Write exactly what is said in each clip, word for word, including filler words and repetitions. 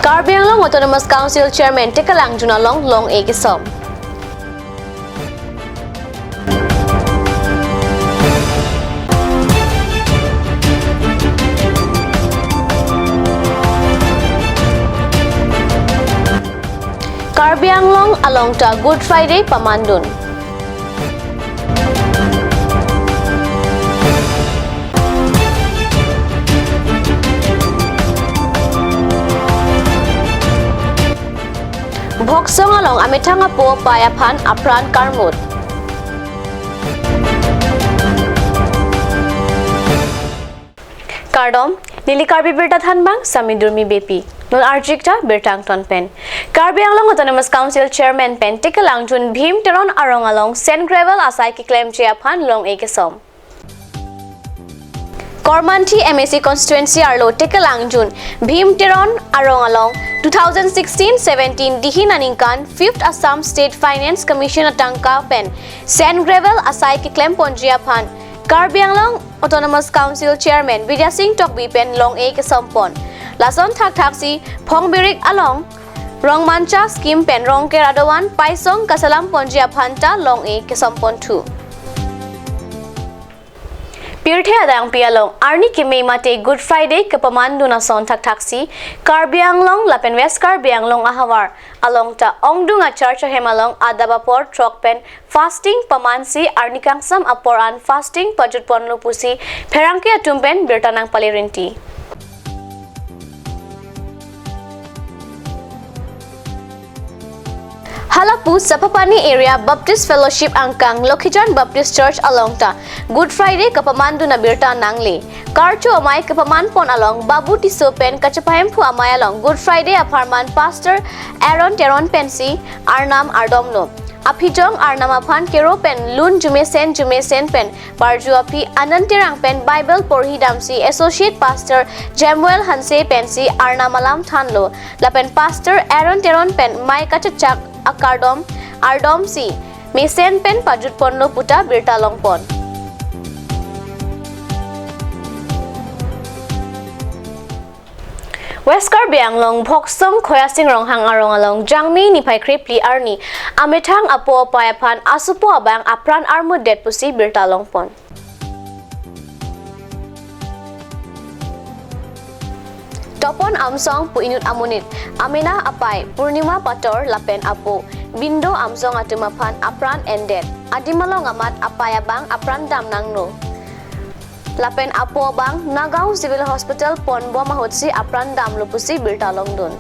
Karbi Anglong Autonomous Council Chairman Tikelangjun along long-e kesom. Karbi Anglong along ta Good Friday pamandun. Bhoksong along amethang apo apai aphan apran karmut. Kardom, neli Karbi Birta thanbang Sami Durmi Beypi. Non arjik ta birta angton pen. Karbi Anglong Autonomous Council Chairman pen Tikelangjun Bhim Teron arong along sand gravel asai keklemji aphan long-e kesom. Kormanthi M A C constituency arlo Tikelangjun Bhim Teron arong along two thousand sixteen seventeen dihin aningkan fifth Assam State Finance Commission atangka pen sand gravel asai keklem ponji aphan Karbi Anglong Autonomous Council Chairman Bidya Sing Tokbi pen long-e kesom pon. Lason thakthaksi Phongbirik along Rongmancha scheme pen Rongker adovan paisong kaselam ponji aphan ta long-e kesom ponthu. Pirthe adangpi along arni keme mate Good Friday kepamandun ason thakthaksi Karbi Anglong lapen West Karbi Anglong ahavar along ta ongdung achurch ahem along adap apor throk pen fasting pamansi arni kangsam apor an fasting pajut ponlo pusi pherangke atum pen birta nangpale rinti. Halapu Sapapani Area Baptist Fellowship angkang Lokhijan Baptist Church along ta Good Friday kepamandun abirta nangle. Karcho amei kepaman pon along Babu Tisso pen kachepahemphu amei along Good Friday apharman Pastor Aaron Teron pensi arnam ardomlo. Aphijong arnam aphan kero pen lun jumesen jumesen pen parju aphi Anand Terang pen Bible porhi damsi Associate Pastor Jemuel Hanse pensi arnam alam thanlo. Lapen Pastor Aaron Teron pen mei kachechak akardom ardomsi mesen pen pajut ponlo puta birta long pon. West Karbi Anglong Bhoksong Khoyasing Ronghang arong along Jangmi niphai krepli arni amethang apo apai aphan asopo abang apran armutdet pusi birta long pon. Topon Amsong pu inut amonit, amena apai Purnima Pator lapen apo Bindo Amsong atum aphan apran endet. Adim along amat apai abang apran dam nangno. Lapen apo abang Nagaon Civil Hospital ponbom ahutsi apran damlo pusi birta longdun.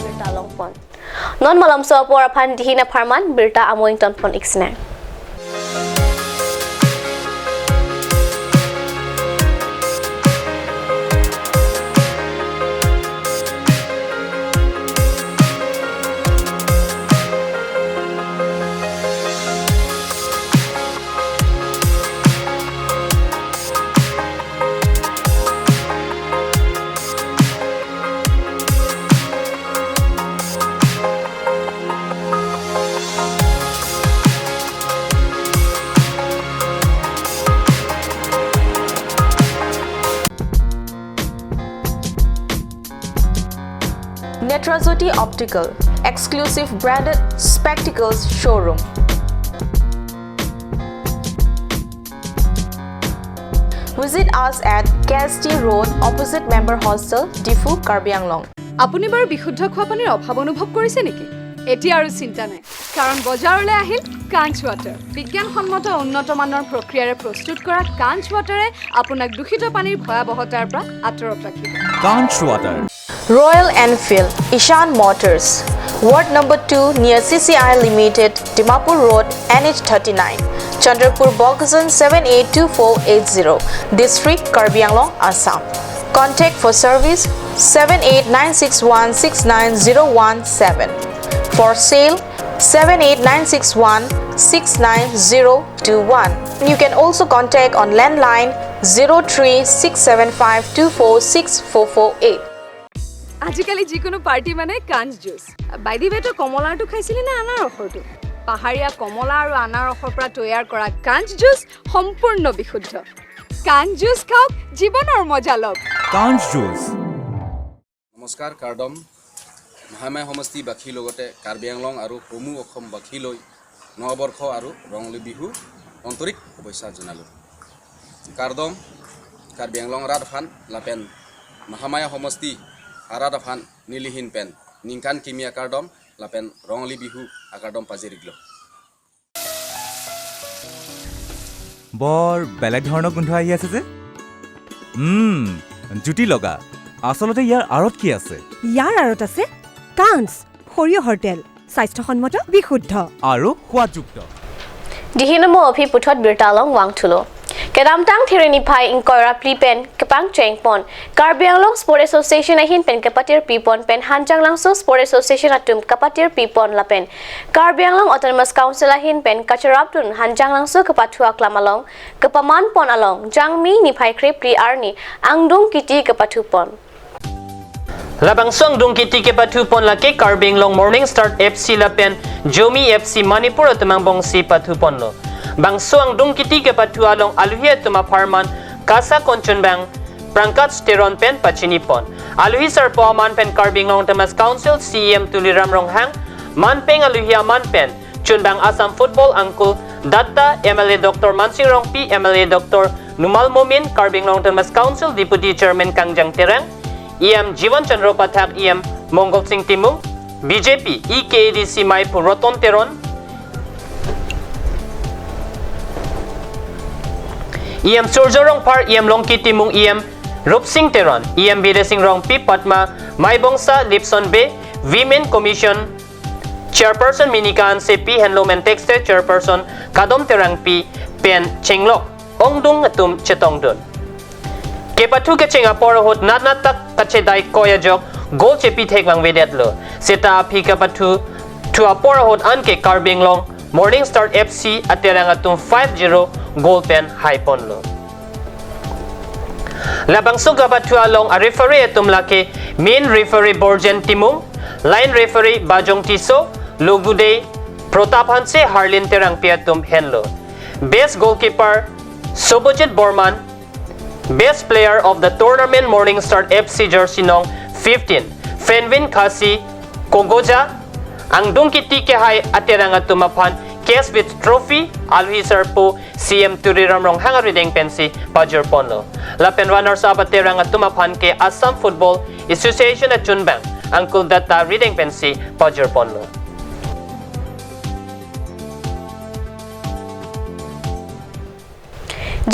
Birta long pon. Non malomso apor aphan dihin apharman birta amo ington pon iksinang. Netrajyoti Optical, exclusive branded spectacles showroom. Visit us at K S T Road, opposite Member Hostel, Diphu, Karbi Anglong. আপুনি বাৰু বিশুদ্ধ খোৱা পানীৰ অভাৱ অনুভৱ কৰিছে নেকি? এতিয়া আৰু চিন্তা নাই, কাৰণ বজাৰলৈ আহিল কাঞ্চ ৱাটাৰ। বিজ্ঞানসন্মত উন্নত মানৰ প্ৰক্ৰিয়াৰে প্ৰস্তুত কৰা কাঞ্চ ৱাটাৰে আপোনাক দূষিত পানীৰ ভয়াৱহতাৰ পৰা আঁতৰত ৰাখিব। Kanch Water. Royal Enfield, Ishan Motors, Ward number two near C C I Limited, Dimapur Road, N H thirty-nine, Chandrapur, Bokajan seven eight two four eight zero, District, Karbi Anglong, Assam. Contact for service seven eight nine six one six nine zero one seven. For sale, seven eight nine six one six nine zero two one. You can also contact on landline zero three six seven five two four six four four eight. আজিকালি যিকোনো পাৰ্টি মানে কাঞ্চ juice. By the ৱে, তই কমলাৰটো খাইছিলি নে আনাৰসৰটো? পাহাৰীয়া কমলা আৰু আনাৰসৰ পৰা তৈয়াৰ কৰা কাঞ্চ জুচ সম্পূৰ্ণ বিশুদ্ধ। কাঞ্চ জুচ খাওক, জীৱনৰ মজা লওক। কাঞ্চ জুচ। নমস্কাৰ, কাৰ্ডম। মহামায়া সমষ্টিবাসীৰ লগতে কাৰ্বি আংলং আৰু সমগ্ৰ অসমবাসীলৈ নৱবৰ্ষ আৰু ৰঙালী বিহু আন্তৰিক শুভেচ্ছা জনালোঁ। Kardom, Karbi Anglong arat aphan lapen Mahamaya homosti arat aphan nelihin pen ningkan kimi akardom lapen Rongli Bihu akardom pajirlo. বৰ বেলেগ ধৰণৰ গোন্ধ আহি আছে যে। উম, জুতি লগা। আচলতে ইয়াৰ আঁৰত কি আছে? ইয়াৰ আঁৰত আছে কাঞ্চ, সৰিয়হৰ তেল, স্বাস্থ্যসন্মত, বিশুদ্ধ। আৰু সোৱাদযুক্ত। Dihinomo aphi puthot birta along vangthulo. Kedamtang There niphai ingkoi ra phli pen kepangcheng pon Karbi Anglong Sport Association ahin pen kepatir pipon pen Hanjanglangso Sport Association atum kepatir pipon lapen Karbi Anglong Autonomous Council ahin pen kacharapdun Hanjanglangso kepathu aklam along kepaman pon along Jangmi niphai kre phli arni angdung kiti kepathu pon. Labangso angdung kiti kepathu pon lake Karbi Anglong Morning Star F C lapen Jomi F C Manipur atum angbongsi pathu ponlo. Bangso angdung kiti kepathu along aluhi atum apharman Kasa Konchunbang Prangkat Teron pen pachini pon. Aluhi sarpo aman pen Karbi Anglong Autonomous Council C E M Tuliram Ronghang, manpeng aluhi aman pen Chunbang Assam Football Angkul Datta, M L A Doctor Mansing Rongpi, M L A Doctor Numal Momin, Karbi Anglong Autonomous Council Deputy Chairman Kangjang Terang, E M Jiwan Chandra Pathak, E M Mongol Sing Timung, B J P E K A D C Maiphu Roton Teron, E M Surjo Rongphar, E M Longki Timung, E M Rupsing Teron, E M Bidya Sing Rongpi, Padma Maibongsa, Lipson Bey, Women Commission Chairperson Minika Hansepi, Handloom and Textile Chairperson Kadom Terangpi pen chenglok ongdung atum chetongdun. Kepathu kecheng apor ahut natnat tak kachedai koi ajok goal chepi thek vangvedetlo. Seta aphi kepathu thu apor ahut anke Karbi Anglong Morning Star F C aterang atum five zero goal pen hai ponlo. Labangso kepathu along a referee atum lake main referee Borjen Timung, line referee Bajong Tisso, logudei Protap Hanse, Harlin Terangpi atum henlo. Best goalkeeper Sobojit Borman, best player of the tournament Morning Star F C jersey nong fifteen, Fenvin Khasi Kogoja, angdung kiti kehai aterang atum aphan cash with trophy, aluhi sarpo C E M Tuliram Ronghang arideng pensi pajir ponlo. Lapen runners up aterang atum aphan ke Assam Football Association achunbang Angkul Datta arideng pensi pajir ponlo.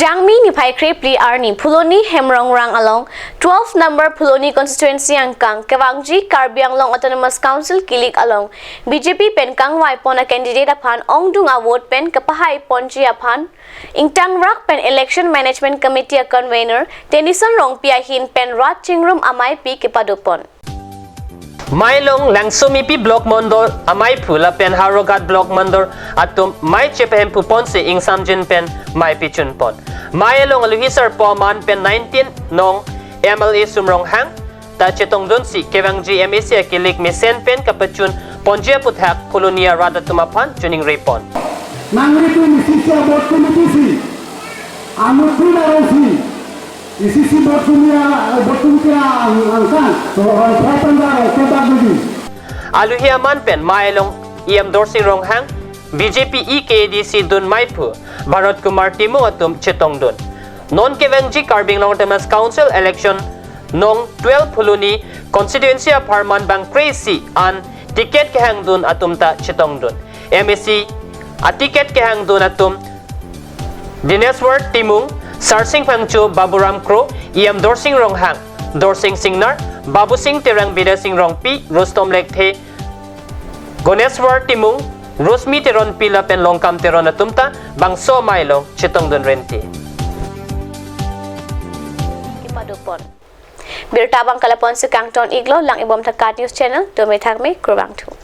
Jangmi niphai kre phli arni Phuloni Hemrongrang along twelve number Phuloni constituency angkang kevangji Karbi Anglong Autonomous Council kilik along B J P pen kangvai pon a candidate aphan ongdung a vote pen kepahai ponji aphan ingtangrak pen Election Management Committee a convener Tenison Rongpi ahin pen rat chingrum amaipi kepado pon. Mailong Langsomipi Block Mandal amaiphu lapen Howraghat Block Mandal atum mai chepahemphu ponsi ingsamjin pen maipi chun pon. Mai along aluhi sarpo aman pen nineteen nong M L A Sum Ronghang ta chetongdunsi kevangji M A C akilik mesen pen kapachun ponji aphuthak Phuloni arat atum aphan choningri pon. Nangritum isi isi a-vote tum isi isi. Anu pun arong si. Isi isi vote tum ya, vote tum kira ang, angkang. So, ang pratanda, ang kotak bagi. Aluhi aman pen mai along E M Dorsing Ronghang, B J P E K A D C dun maiphu Bharat Kumar Timung atum chetongdun. Non kevangji Karbi Anglong Autonomous Council election nong twelve Phuloni constituency apharman bang kre-isi an ticket kehangdun atum ta chetongdun. M A C a ticket kehangdun atum Dineswar Timung, Sarsing Phangcho, Baburam Kro, E M Dorsing Ronghang, Dorsing Singnar, Babusing Terang, Bidya Sing Rongpi, Rustom Lekthe, Goneswar Timung, Rosmi Teronpi lapen Longkam Teron atum ta bangso mai along chetongdun renti. Kepado pon. Birta abang ke lapu-an si kangton iklo, lang-ik bom ta KAT News Channel, dome thakme, kurvangthu.